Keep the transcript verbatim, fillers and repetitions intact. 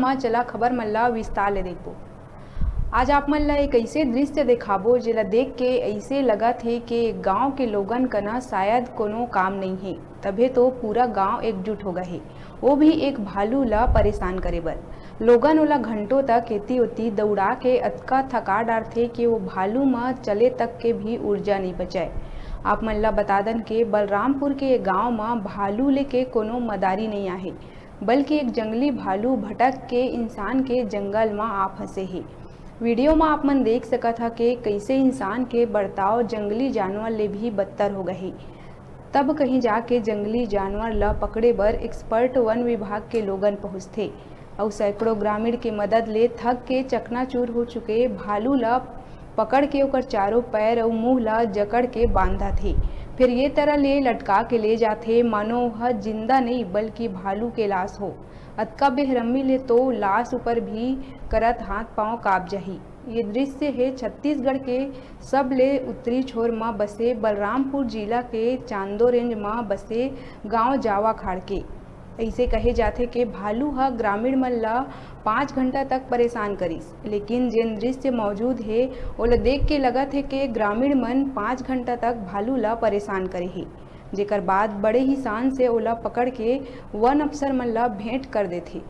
हाँ, चला खबर मन ला विस्तार ले देखबो। आज आप मन ला एक ऐसे दृश्य देखाबो, जेला देख के ऐसे लगत हे कि गांव के लोगन कना शायद कोनो काम नहीं हे, तभे तो पूरा गांव एकजुट हो गए हे, वो भी एक भालू ला परेशान करे बर। लोगन ओला घंटों तक एती ओती दौड़ा के अतका थका डारथे कि वो भालू म चले तक के भी ऊर्जा नहीं बचाए। आप मन ला बता दन के बलरामपुर के ये गांव म भालू लेके कोनो मदारी नहीं आहे, बल्कि एक जंगली भालू भटक के इंसान के जंगल म आ फंसे हे। वीडियो म आप मन देख सकत ह के कैसे इंसान के बर्ताव जंगली जानवर ले भी बदतर हो गए हे। तब कहीं जाके जंगली जानवर ल पकड़े बर एक्सपर्ट वन विभाग के लोगन पहुंचथे। अउ सैकड़ों ग्रामीण के मदद ले थक के चकनाचूर हो चुके भालू ल पकड़ के ओकर चारों पैर अउ मुंह ल जकड़ के बांधत हे। फिर ये तरह ले लटका के ले जाथे, मानो वह जिंदा नहीं बल्कि भालू के लाश हो। अतका बेहरमी ले तो लाश ऊपर भी करत हाथ पांव कांप जाही। ये दृश्य हे छत्तीसगढ़ के सबले उत्तरी छोर म बसे बलरामपुर जिला के चांदो रेंज म बसे गांव जावा खाड़ के। ऐसे कहे जाथे के भालू ह ग्रामीण मन ल पाँच घंटा तक परेशान करिस, लेकिन जेन दृश्य मौजूद हे, ओला देख के लगत हे के ग्रामीण मन पाँच घंटा तक भालू ल परेशान करे हे, जेकर बाद बड़े ही शान से ओला पकड़ के वन अफसर मन ल भेंट कर देथे।